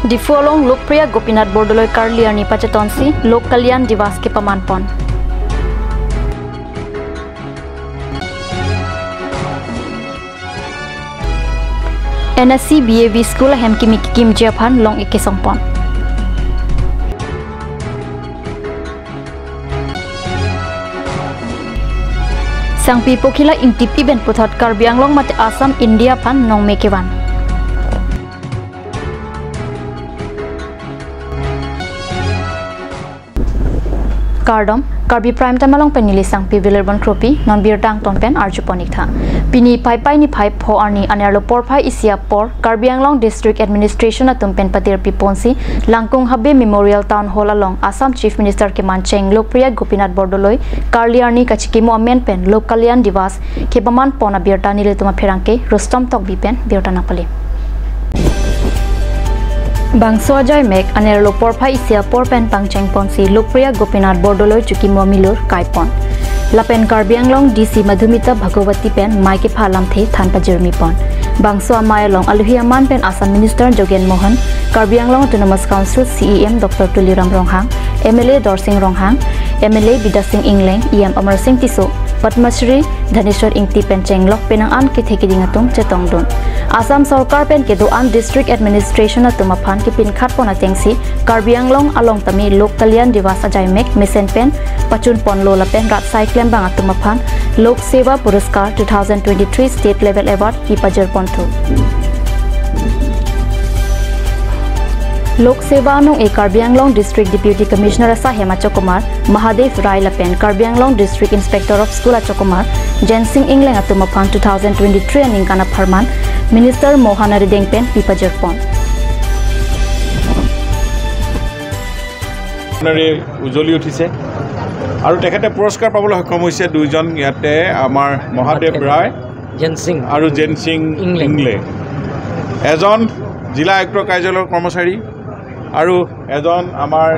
Diphu along Lokpriya Gopinath Bordoloi Karliarni Pachetonsi Lok Kalyan Divas ke pamanpon. NSC BAV School Hemkimi Kim Japan long ikesongpon. Sangpi Pokhila ingtip event puthot Karbi Anglong mate Assam India phan nong mekewan. Kardom Karbi Prime Tamalong penili sangpi vilerbon kropi non bir dang ton pen arju ponik tha. Pini pai pai ni phai pho arni anerlo por phai isia por Karbi Anglong District Administration atum pen patir piponsi Langkung Habe Memorial Town Hall along Assam Chief Minister ke mancheng Lokpriya Gopinath Bordoloi Karliarni kachikimo amen pen Lok Kalyan Divas ke paman pona birta nile tuma pherangke Rustom Tokbi pen birta napale. Bangso Ajay Mek anerlo por phai isia por pen pangcheng ponsi Lokpriya Gopinath Bordoloi chukimo milur kaipon. Lapen Karbi Anglong DC Madhumita Bhagawati pen Maike Phalam the Thanpa Jermi pon. Bangso Amayalong Aluhi Aman pen Assam Minister Jogen Mohan, Karbi Anglong Autonomous Council CEM Dr. Tuliram Ronghang, MLA Dorsing Ronghang, MLA Bida Singh Ingleng, EM Amar Singh Tiso, Padmashri Dhaneshwar Ingti pen Chenglok penang an ke thekidingatum chetongdun. Assam Sarkar pen ke do an District Administration atum aphan ke pin khat pona tengsi Karbi Anglong along tami Lok Kalyan Divas Ajay Mek Misen pen Pachun pon lola pen rat cyclem bang atum aphan Lok Seva Puraskar 2023 State Level Award ki pajar ponthu. Lok Seva anung e Karbi Anglong District Deputy Commissioner asa Hemacho Kumar Mahadev Rai Lapen Karbi Anglong District Inspector of School Acho Kumar Jensing Ingleng atum aphan 2023 aning kana farman Minister Mohana Rideng pen pipajar pon. উজ্বলি উঠিছে আৰু তেখেতে পুৰস্কাৰ পাবলৈ সক্ষম হৈছে দুইজন ইয়াতে আমাৰ মহাদেৱ ৰায় আৰু জেনসিং ইংলে, এজন জিলা আয়ুক্ত কাৰ্যালয়ৰ কৰ্মচাৰী আৰু এজন আমাৰ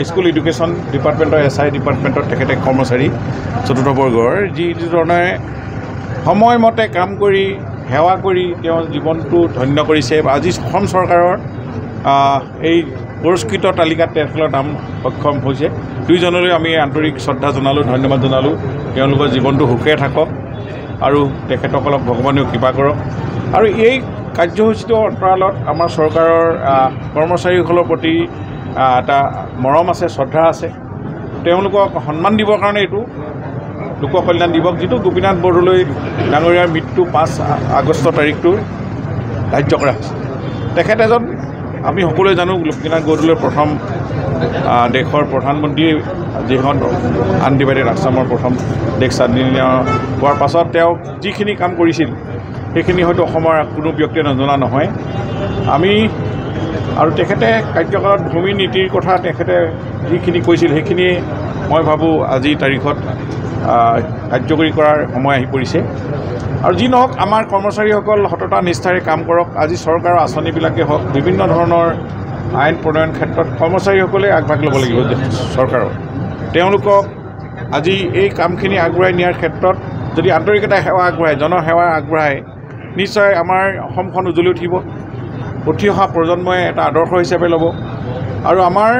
স্কুল এডুকেশ্যন ডিপাৰ্টমেণ্টৰ এছ I ডিপাৰ্টমেণ্টৰ তেখেতে কৰ্মচাৰী চতুৰ্থ বৰ্গৰ, যিধৰণে সময়মতে কাম কৰি সেৱা কৰি তেওঁৰ জীৱনটো ধন্য কৰিছে। আজি অসম চৰকাৰৰ এই পুৰস্কৃত তালিকাত তেখেতৰ নাম সক্ষম হৈছে। দুইজনলৈ আমি আন্তৰিক শ্ৰদ্ধা জনালোঁ, ধন্যবাদ জনালোঁ। তেওঁলোকৰ জীৱনটো সুখে থাকক আৰু তেখেতসকলক ভগৱানেও কৃপা কৰক। আৰু এই কাৰ্যসূচীটোৰ অন্তৰালত আমাৰ চৰকাৰৰ কৰ্মচাৰীসকলৰ প্ৰতি এটা মৰম আছে, শ্ৰদ্ধা আছে। তেওঁলোকক সন্মান দিবৰ কাৰণে এইটো লোক কল্যাণ দিৱস, যিটো গোপীনাথ বৰদলৈ ডাঙৰীয়াৰ মৃত্যু 5 আগষ্ট তাৰিখটো ধাৰ্য কৰা হৈছে। তেখেত এজন আমি সকলোৱে জানো গোপীনাথ বৰদলৈ প্ৰথম দেশৰ প্ৰধানমন্ত্ৰী, যিখন আনডিভাইডেড আছামৰ প্ৰথম দেশ স্বাধীন হোৱাৰ পাছত তেওঁ যিখিনি কাম কৰিছিল সেইখিনি হয়তো অসমৰ কোনো ব্যক্তিয়ে নজনা নহয়। আমি আৰু তেখেতে কাৰ্যকালত ভূমি নীতিৰ কথা তেখেতে যিখিনি কৈছিল সেইখিনি মই ভাবোঁ আজিৰ তাৰিখত কাৰ্যকৰী কৰাৰ সময় আহি পৰিছে। আৰু যি নহওক আমাৰ কৰ্মচাৰীসকল সততা নিষ্ঠাৰে কাম কৰক। আজি চৰকাৰৰ আঁচনিবিলাকেই হওক, বিভিন্ন ধৰণৰ আইন প্ৰণয়ন ক্ষেত্ৰত কৰ্মচাৰীসকলে আগভাগ ল'ব লাগিব চৰকাৰৰ। তেওঁলোকক আজি এই কামখিনি আগবঢ়াই নিয়াৰ ক্ষেত্ৰত যদি আন্তৰিকতা সেৱা আগবঢ়ায়, জনসেৱা আগবঢ়ায়, নিশ্চয় আমাৰ অসমখন উজ্বলি উঠিব। উঠি অহা প্ৰজন্মই এটা আদৰ্শ হিচাপে ল'ব। আৰু আমাৰ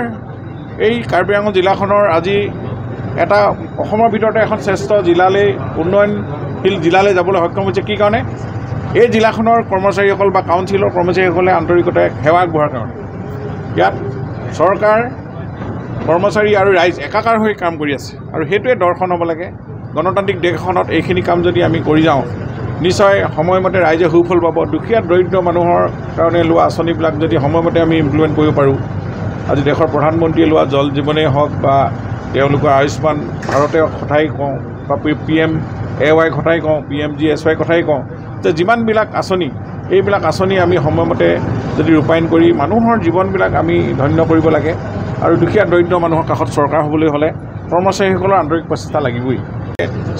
এই কাৰ্বি আংলং জিলাখনৰ আজি এটা অসমৰ ভিতৰতে এখন শ্ৰেষ্ঠ জিলালৈ, উন্নয়নশীল জিলালৈ যাবলৈ সক্ষম হৈছে। কি কাৰণে? এই জিলাখনৰ কৰ্মচাৰীসকল বা কাউন্সিলৰ কৰ্মচাৰীসকলে আন্তৰিকতাৰে সেৱা আগবঢ়োৱাৰ কাৰণে। ইয়াত চৰকাৰ, কৰ্মচাৰী আৰু ৰাইজ একাকাৰ হৈ কাম কৰি আছে আৰু সেইটোৱে দৰ্শন হ'ব লাগে। গণতান্ত্ৰিক দেশখনত এইখিনি কাম যদি আমি কৰি যাওঁ, নিশ্চয় সময়মতে ৰাইজে সুফল পাব। দুখীয়া দৰিদ্ৰ মানুহৰ কাৰণে লোৱা আঁচনিবিলাক যদি সময়মতে আমি ইমপ্লিমেণ্ট কৰিব পাৰোঁ, আজি দেশৰ প্ৰধানমন্ত্ৰীয়ে লোৱা জল জীৱনেই হওক বা তেওঁলোকৰ আয়ুষ্মান ভাৰতে কথাই কওঁ বা পি এম এ ৱাই কথাই কওঁ, P M G S Y কথাই কওঁ, যে যিমানবিলাক আঁচনি, এইবিলাক আঁচনি আমি সময়মতে যদি ৰূপায়ণ কৰি মানুহৰ জীৱনবিলাক আমি ধন্য কৰিব লাগে। আৰু দুখীয়া দৰিদ্ৰ মানুহৰ কাষত চৰকাৰ হ'বলৈ হ'লে কৰ্মচাৰীসকলৰ আন্তৰিক প্ৰচেষ্টা লাগিবই।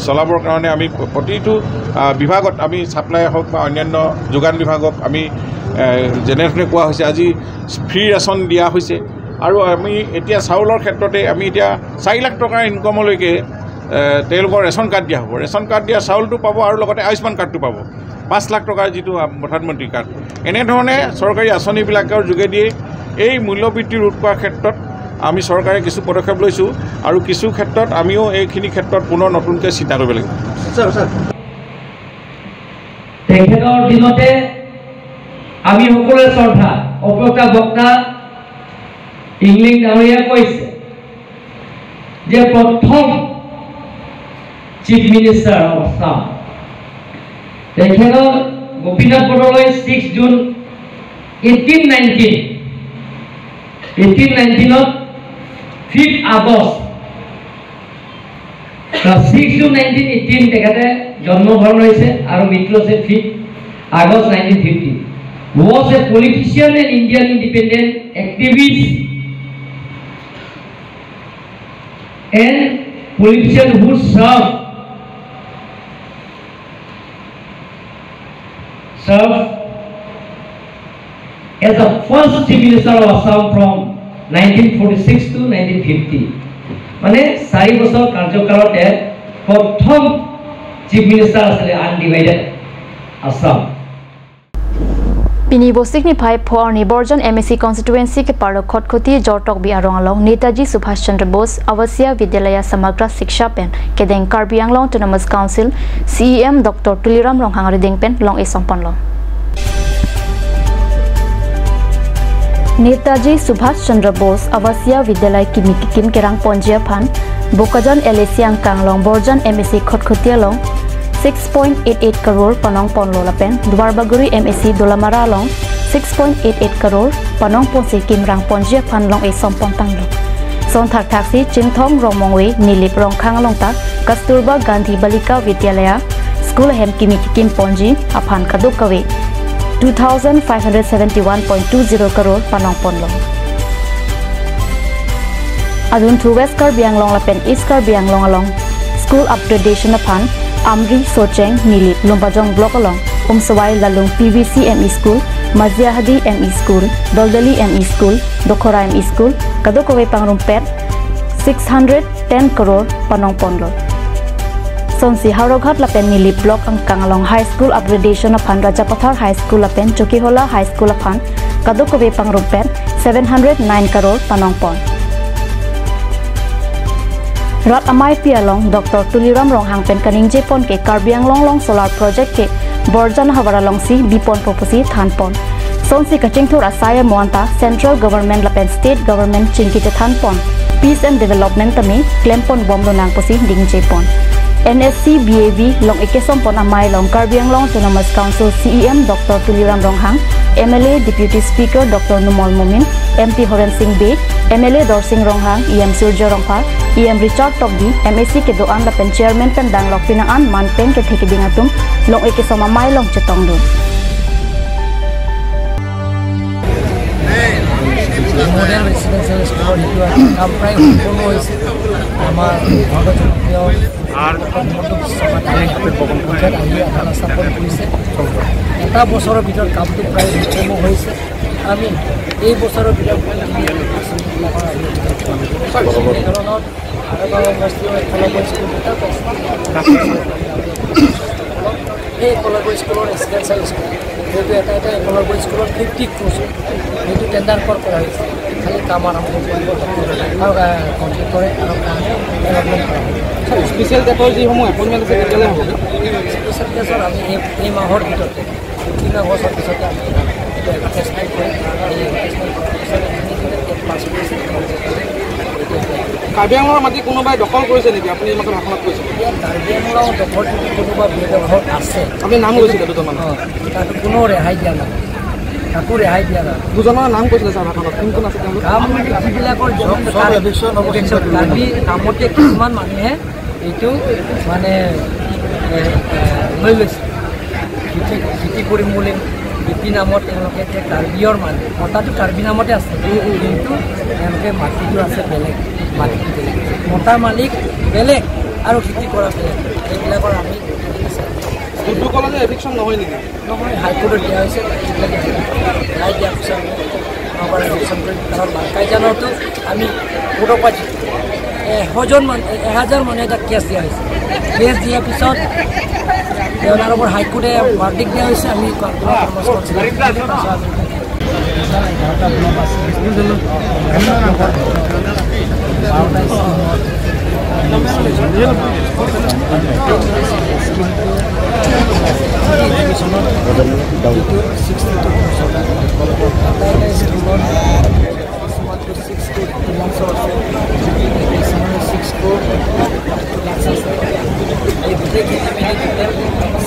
চলাবৰ কাৰণে আমি প্ৰতিটো বিভাগত আমি ছাপ্লাই হওক বা অন্যান্য যোগান বিভাগক আমি যেনেধৰণে কোৱা হৈছে, আজি ফ্ৰী ৰেচন দিয়া হৈছে। আৰু আমি এতিয়া চাউলৰ ক্ষেত্ৰতে আমি এতিয়া 4 লাখ টকাৰ ইনকমলৈকে তেওঁলোকৰ ৰেচন কাৰ্ড দিয়া হ'ব। ৰেচন কাৰ্ড দিয়া চাউলটো পাব আৰু লগতে আয়ুষ্মান কাৰ্ডটো পাব। 5 লাখ টকাৰ যিটো প্ৰধানমন্ত্ৰী কাৰ্ড, এনেধৰণে চৰকাৰী আঁচনিবিলাকৰ যোগেদি এই মূল্যবৃদ্ধি ৰোধ কৰাৰ ক্ষেত্ৰত আমি চৰকাৰে কিছু পদক্ষেপ লৈছোঁ আৰু কিছু ক্ষেত্ৰত আমিও এইখিনি ক্ষেত্ৰত পুনৰ নতুনকৈ চিন্তা কৰিব লাগিব। তেখেতৰ দিনতে আমি সকলোৱে শ্ৰদ্ধা অপক্তা বক্তা ইংলিং ডাঙৰীয়া কৈছে যে প্ৰথম চিফ মিনিষ্টাৰ অফ আছাম তেখেতৰ গোপীনাথ বৰদলৈ 6 জুন 1819 5 আগষ্ট 6 জুন 1918 তেখেতে জন্মগ্ৰহণ হৈছে আৰু মৃত্যু হৈছে 5 August 1950। Was a politician and Indian independent activist and politician who served as the first Chief Minister of Assam from 1946 to 1950। মানে 4 বছৰ কাৰ্যকালতে প্ৰথম চিফ মিনিষ্টাৰ আছিলে undivided Assam. Pini bosik ni phai phor ni Borjan MAC constituency ke parlo khotkhoti jortok bi arong along Netaji Subhash Chandra Bose Awasiya Vidyalaya Samagra Shiksha pen kedeng Karbi Anglong Autonomous Council CEM Dr. Tuliram Ronghang riding pen long e sompan long. Netaji Subhash Chandra Bose Awasiya Vidyalaya kimi kim kerang ponjia phan Bokajan LAC angkang long Borjan MAC khotkhotia long 6.88 crore panong ponlo lapen Dwarbaguri MAC Dolamara long 6.88 crore panong ponsi kimrang ponjia phan long e sompong tanglo son thak thak si Chinthong Rongmongwe Nilip Rongkhang long ta Kasturba Gandhi Balika Vidyalaya School hem kimi kim ponji aphan kaduk kawe 2571.20 crore panong ponlo adun thu West Karbi Anglong lapen East Karbi Anglong along School upgradation aphan Amri Socheng Nilip Lumbajong Block along Umsawai Lalung PVC ME School, Maziahadi ME School, Doldali ME School, Dokhora ME School, Kadokowe Pangrumpet 610 crore panong ponlo. Sonsi Haroghat lapen Nilip Block angkang along High School upgradation aphan Rajapathar High School lapen Chokihola High School aphan Kadokowe Pangrumpet 709 crore panong pon. Rat amai pialong Dr. Tuliram Ronghang pen kaning jepon ke Karbi Anglong long solar project ke Borjan hawara long si bipon proposi thanpon sonsi kachingthur asaya moanta central government lapen state government chingki te thanpon peace and development tami klempon bomlo nangposi ding jepon NSC BAV long ekesom pon amai long Karbi Anglong Autonomous Council CEM Dr. Tuliram Ronghang, MLA Deputy Speaker Dr. Numal Mumin, MP Horen Singh Bey, MLA Dorsing Ronghang, EM Surja Rongphar, EM Richard Tokdi, MAC ke doan lapen Chairman pen danglok pinangan manpeng ke thekidingatum long ekesom amai long chetong dun. Model residential স্কুলৰ যিটো কাম প্ৰায় সম্পূৰ্ণ হৈছে। আমাৰ জনপ্ৰিয় হিমন্ত বিশ্ব শৰ্মা তেখেত আহি আধাৰ স্থাপন কৰিছে। এটা বছৰৰ ভিতৰত কামটো প্ৰায় সম্পূৰ্ণ হৈছে। আমি এই বছৰৰ ভিতৰত আঁচনিবিলাকৰ আমি এনেধৰণৰ আৰু সমষ্টিৰ একলব্য স্কুল দুটা পাইছে। সেই একলব্য স্কুলৰ ৰেচিডেঞ্চিয়েল স্কুল সেইটো এটা এটা একলব্য স্কুলৰ 50 ক্ৰ'ৰ সেইটো টেণ্ডাৰ কৰা হৈছে। খালি কাম আৰম্ভ কৰিব আৰু কণ্ট্ৰেক্টৰে আৰু কাম ডেভেলপমেণ্ট কৰা হ'ব। স্পেচিয়েল টেটৰ যিসমূহ এপইণ্টমেণ্ট আছে কেতিয়ালৈ হ'ব? স্পেচিয়েল টেটৰ আমি এই মাহৰ ভিতৰতে 3 আগষ্টৰ পিছতে আমি এইটো এডভাৰটাইজমেণ্ট কৰিম। এই এডভাৰটাইজমেণ্ট কৰাৰ পিছত যোনে যোনে টেট পাছ কৰিছে তেওঁলোকে কাৰ্বি আংলঙৰ মাটি কোনোবাই দখল কৰিছে নেকি? আপুনি এইমাত্ৰ ভাষণত কৈছে এতিয়া কাৰ্বি আংলঙৰ দখল যদি কোনোবা বেদখল আছে, আপুনি নাম কৈছিলে দুজনমান, তাতো কোনো ৰেহাই দিয়া নাই, কাকো ৰেহাই দিয়া নাই। দুজনৰ নাম কৈছিলে ছাৰ ভাষণত, কোন কোন আছে তেওঁলোক? কাম যিবিলাকৰ কাৰ্বি নামতে কিছুমান মানুহে এইটো মানে লৈ লৈছে, খেতি কৰিম বুলি খেতি নামত তেওঁলোকে এতিয়া কাৰ্বিৰ মানুহ মতাটো কাৰ্বি নামতে আছে, কিন্তু তেওঁলোকে মাটিটো আছে বেলেগ, মাটিটো বেলেগ, মতা মালিক বেলেগ আৰু খেতি কৰা বেলেগ। এইবিলাকৰ আমি নহয়, হাইকোৰ্টত দিয়া হৈছে। ৰায় দিয়াৰ পিছত আমি পুনৰবাৰ এভিকশ্যন কৰিম। কাৰণ বাংকাইজানতো আমি কোৰ্টৰ পৰা 1000 মানুহে এটা কেছ দিয়া হৈছে। কেছ দিয়াৰ পিছত তেওঁলোকৰ ওপৰত হাইকোৰ্টে ভাৰ্ডিক্ট দিয়া হৈছে। আমি 11টা ব্লক আছে, 12টা স্কিমত এডুকেশ্যনত যিটো 62 আটাইকেইটা স্কিমত কিছুমানটো 6 crore 2 লাখৰ আছে, কিছুমানৰ 6 crore 2 lakh আছে। এই গোটেইখিনি মিলি টোটেল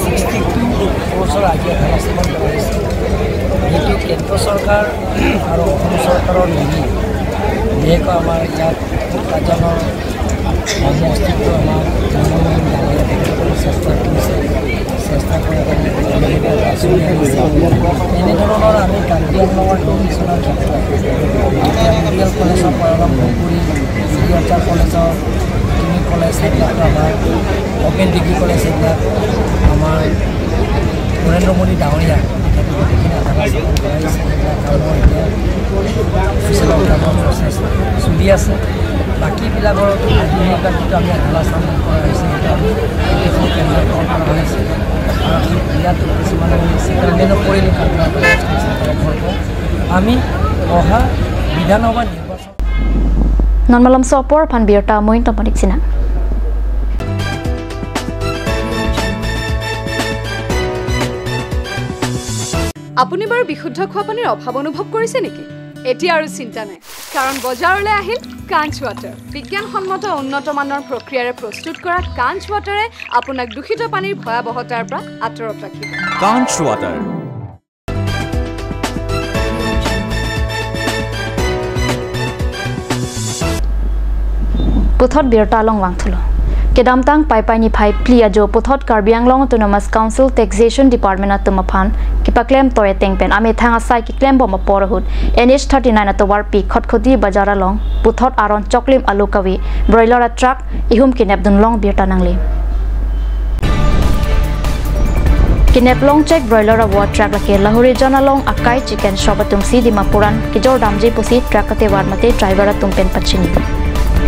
62 crores আজি আধাৰ স্থাপন কৰা হৈছে। যিটো কেন্দ্ৰ চৰকাৰ আৰু অসম চৰকাৰৰ মিলি বিশেষকৈ আমাৰ ইয়াত কাৰ্যালয়ৰ ধৰ্ম অস্তিত্ব আমাৰ জন্মমোহন ডাঙৰীয়া তেখেতসকলে চেষ্টা কৰিছে, চেষ্টা কৰাৰ কাৰণে আঁচনি আনিছে। এনেধৰণৰ আমি কাৰ্বি আংলঙৰ এডুকেশ্যনৰ ক্ষেত্ৰত এতিয়া মেডিকেল কলেজৰ পৰা আৰম্ভ কৰি এগ্ৰিকালচাৰ কলেজৰ টেকনিক কলেজ সেইবিলাকো আমাৰ অপেন ডিগ্ৰী কলেজ সেইবিলাক আমাৰ নৰেন্দ্ৰ মোদী ডাঙৰীয়া তেখেতে গোটেইখিনি আধাৰ স্থাপন কৰা হৈছে। সেইবিলাক কামৰ এতিয়া অফিচিয়েল কামৰ প্ৰচেছ চলি আছে। বাকীবিলাকৰ সেইবিলাক যিটো আমি আধাৰ স্থাপন কৰা হৈছে সেইটো আমি গোটেইখিনি কেন্দ্ৰকৰণ কৰা হৈছে। আৰু ইয়াত কিছুমান আমি ছেটেলমেণ্টো কৰিলোঁ কাৰ্বি তৰফৰ পৰা। আমি অহা বিধানসভা নিৰ্বাচন নৰ্মালম চপৰ ফান বিৰতা মইন তপনিক চিনা আপুনি বাৰু বিশুদ্ধ খোৱা পানীৰ অভাৱ অনুভৱ কৰিছে নেকি? এতিয়া আৰু চিন্তা নাই, কাৰণ বজাৰলৈ আহিল কাঞ্চ ৱাটাৰ। বিজ্ঞানসন্মত উন্নত মানৰ প্ৰক্ৰিয়াৰে প্ৰস্তুত কৰা কাঞ্চ ৱাটাৰে আপোনাক দূষিত পানীৰ ভয়াৱহতাৰ পৰা আঁতৰত ৰাখিব। কাঞ্চ water পুথত বিৰতা long ৱাংথুলো কেদামতাং পাইপাইনি fi প্লি ajo puthot Karbi Anglong Autonomous Council Taxation Department atumaphan kipa claim toy tengpen ame thanga sai ki claim bom porhut NH 39 atowar pi khotkhoti bazara long puthot aron choklim alu kawi broiler truck ihum kinep dun long birta nangli kinep long check broiler wa truck lake lahori jana long akai chicken shop atum si dimapuran kijor damji pusi truck ate war mate driver atum pen pachini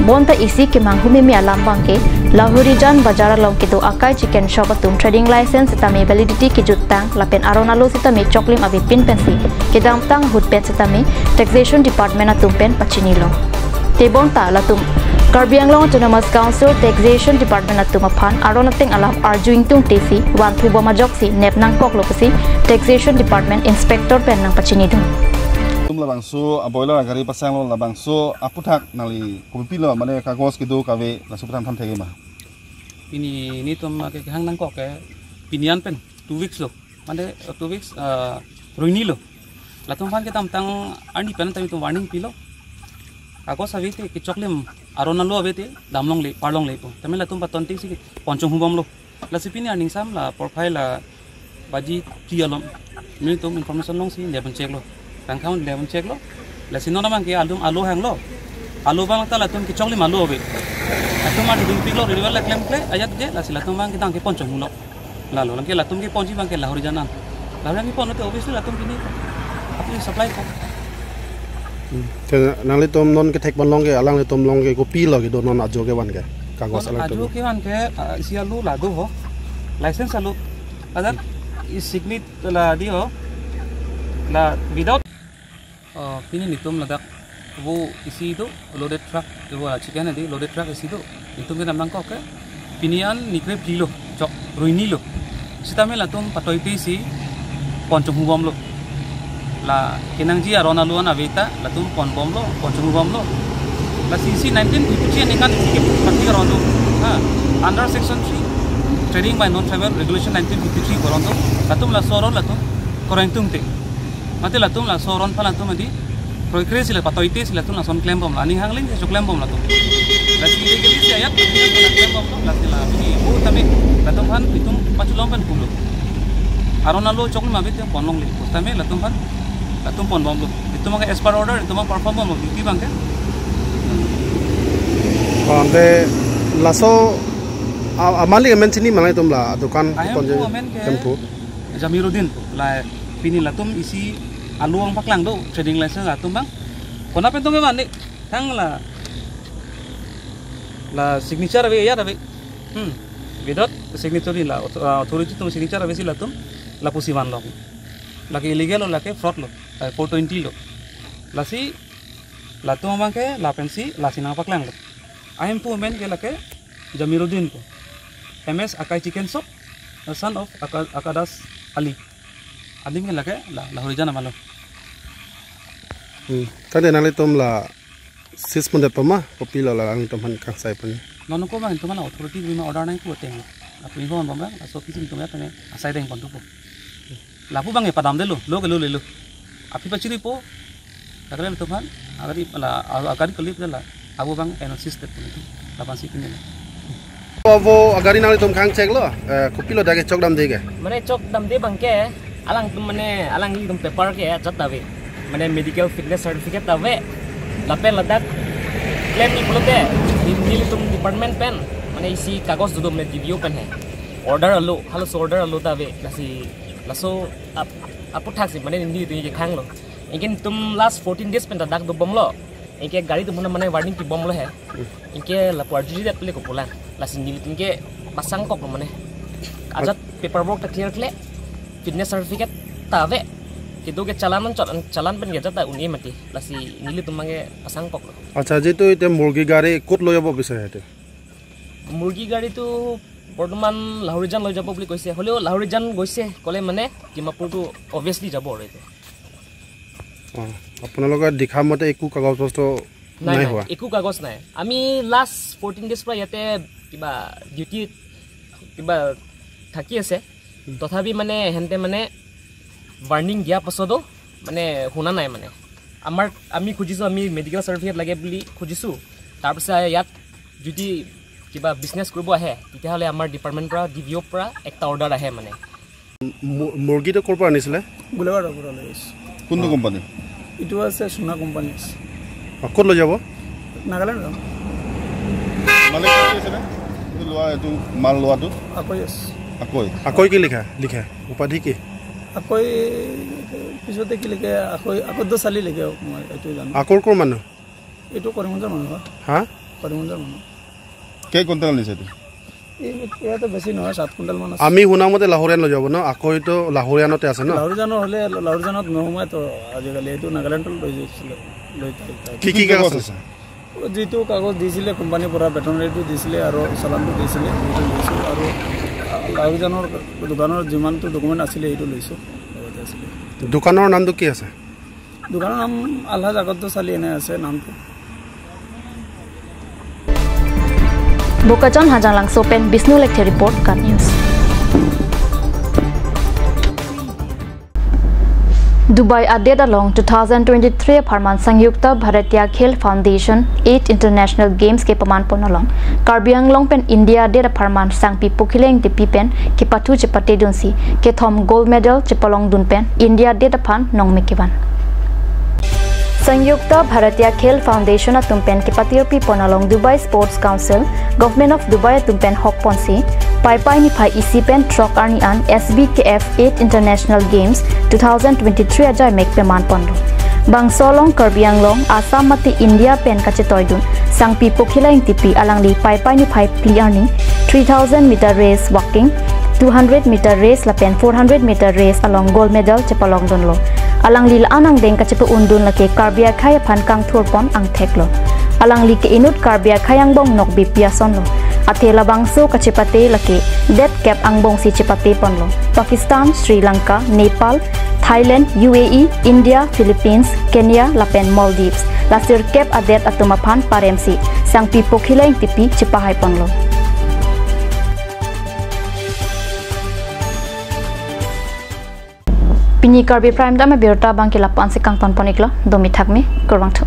bonta isi ke manghumi mi alam bangke lahori jan bazara long kido akai chicken shop atum trading license sitame validity ki juttang lapen aronalo sitame choklim abi pin pensi kedam tang hut pen sitame taxation department atum pen pachini lo te bonta latum Karbi Anglong Autonomous Council Taxation Department atum aphan aronateng alam arjuing tung tesi wan thu boma joksi nepnang kok lokosi taxation department inspector pen nang pachini dum labangsu boiler gari pasang lo labangsu aputhak nali kopi lo mane kagos kidu kawe lasu putang tham thege ma pini ni tom ke hang nang kok ke pinian pen 2 weeks lo mane 2 weeks ruini lo latum phan ke tam tang ani pen tam to warning pilo kagos ave te ke choklim arona lo ave te damlong le parlong le po tame latum paton ting si ponchong hubam lo lasi pini aning sam la profile la baji ti alom mi tom information long si leban check lo tangkhang leban check lo la sinona bang ke alum alu hang lo alu bang ta la tum ki chokli malu obe atum ma dum pik lo river la claim kle ayat je la sila tum bang ki tang ke ponchong lo la lo lang ke la tum ki ponchi bang ke lahori jana lahori ki pon te obviously la tum ki ni apni supply ko te nang le tom non ke thek ban long ke alang le tom long ke ko pi lo ke do non ajo ke wan ke kagos alang ajo ke wan ke isi alu la do ho license alu adar is signit la di ho la without pini nitum ladak wo isi do loaded truck wo chicken adi loaded truck isi do nitum ke namang ko ke pinian nikre pilo chok ruini lo sitame latum patoiti si ponchong hubom lo la kenang ji arona luan aveta latum pon bom lo ponchong hubom lo la cc 1953 anikan isi ke patti rondo ha under section 3 trading by non tribal regulation 1953 rondo latum la soron latum korentum te mate latum la soron pha latum adi proikre sila patoite sila tum la son claim bom la ani hangling se claim bom la tum la sile geli se ayat la claim bom la sila ini bu tame latum phan pitum pachulom pan kulo arona lo chokli mabe te ponlong le tame latum phan latum pon bom lo itum ka as per order itum perform bom duty bangke ande laso amali menchini manai tum la dukan konje tempo Jamiruddin la pini latum isi alu ang paklang do trading license latum bang kona pen tong ke thang la la signature ave ya ave Without signature la authority tum signature avesi la tum la pusivan lo laki illegal lo laki fraud lo 420 lo lasi la tum amang ke la pensi la sina paklang lo I am pu men ke lake Jamiruddin ko MS Akai chicken shop son of Akadas Ali adim ke lake la Lahorijan amalo tade nale tum la 6 month pama kopi la la ang tum han kang sai pani nono ko bang tum la authority bima order nai ko te apni ko bang so kisim tum ya tane asai deng pontu po lapu bang e padam de lo lo ke lo le lo api pachiri po takle tum han agari la agari klip de la abu bang analysis de puni la pansi kine avo agari nale tum khang check lo kopi lo dage chok dam de ge mane chok dam de bang ke alang tum mane alang tum paper ke jat dave mane medical fitness certificate dave lapen ladak claim ni bolote nili tum department pen mane isi kagos dudum ne DBO pen hai order alo halo order alo dave lasi laso apu thaksi mane nili tu ye khang lo inken tum last 14 days pen ladak do bom lo inke gari tum mane warning ki bom lo hai inke la parji dat pele ko pola lasi nili tum ke pasang kok mane ajat paperwork ta clear kle fitness certificate tave কিন্তু কে চালান চালান PAN গেজা তা উনি মাটি লাসি নিলি তোমাকে pasang kok আচ্ছা যেটো এটা মুৰ্গী গাড়ী কোত লৈ যাব বিচাৰে এটা মুৰ্গী গাড়ীটো বৰ্তমান লাহৰিজান লৈ যাব বুলি কৈছে হলেও লাহৰিজান গৈছে কলে মানে ডিমাপুৰটো অবভিয়াছলি যাব আৰু এটা আপোনালোকৰ দেখা মতে একো কাগজ পত্ৰ নাই হোৱা একো কাগজ নাই আমি লাষ্ট 14 ডেজ পৰা ইয়াতে কিবা ডিউটি কিবা থাকি আছে তথাপি মানে হেনতে মানে warning দিয়া পাছতো মানে শুনা নাই মানে আমাৰ আমি খুজিছো আমি মেডিকেল সাৰ্টিফিকেট লাগে বুলি খুজিছো তাৰ পিছত ইয়াত যদি কিবা বিজনেছ কৰিব আহে তেতিয়াহ'লে আমাৰ ডিপাৰ্টমেণ্ট পৰা ডিভিঅ' পৰা একটা অৰ্ডাৰ আহে মানে মুৰ্গীটো ক'ৰ পৰা আনিছিলে গোলাঘাটৰ পৰা লৈ আহিছোঁ কোনটো কোম্পানী এইটো আছে সোনা কোম্পানী আছে ক'ত লৈ যাব নাগালেণ্ড যাম মালিক আছেনে এইটো লোৱা এইটো মাল লোৱাটো আকৈ আছে আকৈ আকৈ কি লিখা লিখা উপাধি কি আকৈ পিছতে কি লিখে আকৈ আকদ্দ চালি লিখে মই এইটো জানো আকৰ ক'ৰ মানুহ এইটো কৰিমগঞ্জৰ মানুহ হা কৰিমগঞ্জৰ মানুহ কেই কুইণ্টেল আনিছে এইটো ইয়াতে বেছি নহয় 7 কুইণ্টেল মান আছে আমি শুনা মতে লাহৰিয়ান লৈ যাব ন আকৈতো লাহৰিয়ানতে আছে ন লাহৰিজানৰ হ'লে লাহৰিজানত নোসোমাই তো আজিকালি এইটো নাগালেণ্ডত লৈ গৈছিলে লৈ কি কি কাগজ আছে যিটো কাগজ দিছিলে কোম্পানীৰ পৰা ভেটেনাৰীটো দিছিলে আৰু চালানটো দিছিলে সেইটো লৈছোঁ আৰু লাহৰিজানৰ দোকানৰ যিমানটো ডকুমেণ্ট আছিলে সেইটো লৈছোঁ দোকানৰ নামটো কি আছে দোকানৰ নাম আলহাজ আগদ্দ চালি এনে আছে নামটো Bokajan Hajang Sopen Bishnu Lekhe report Kat News. Dubai added along 2023 Pharman Sangyukta Bharatiya Khel Foundation 8 International Games ke paman ponalong Karbi Anglong pen India added Pharman Sangpi Pokhileng Dipi pen ke patu chepate dunsi ke thom gold medal chepalong dun pen India added phan nongmekiban Sangyukta Bharatiya Khel Foundation atumpen ke patirpi ponalong Dubai Sports Council Government of Dubai atumpen hok ponsi pai pai ni phai EC pen truck arni an SBKF 8 International Games 2023 ajai mek peman pondo Bangsolong Karbi Anglong Assam mati India pen kachetoidun Sangpi Pokhila tipi alangli pai pai ni phai pli arni 3000 meter race walking 200 meter race lapen 400 meter race along gold medal chepalong donlo alang lil anang deng kachepu undun lake karbia khaya phan kang thurpon ang theklo alang li ke inut karbia khayang bong nok bi piason lo athela bangso kachepate lake det cap ang bong si chepate ponlo Pakistan Sri Lanka Nepal Thailand UAE India Philippines Kenya lapen Maldives lasir cap adet atuma phan paremsi sangpi pokhila tipi chepahai ponlo Pini Karbi Prime dama birta bangki lapan si kang ton poniklo domi thakmi korwang thu.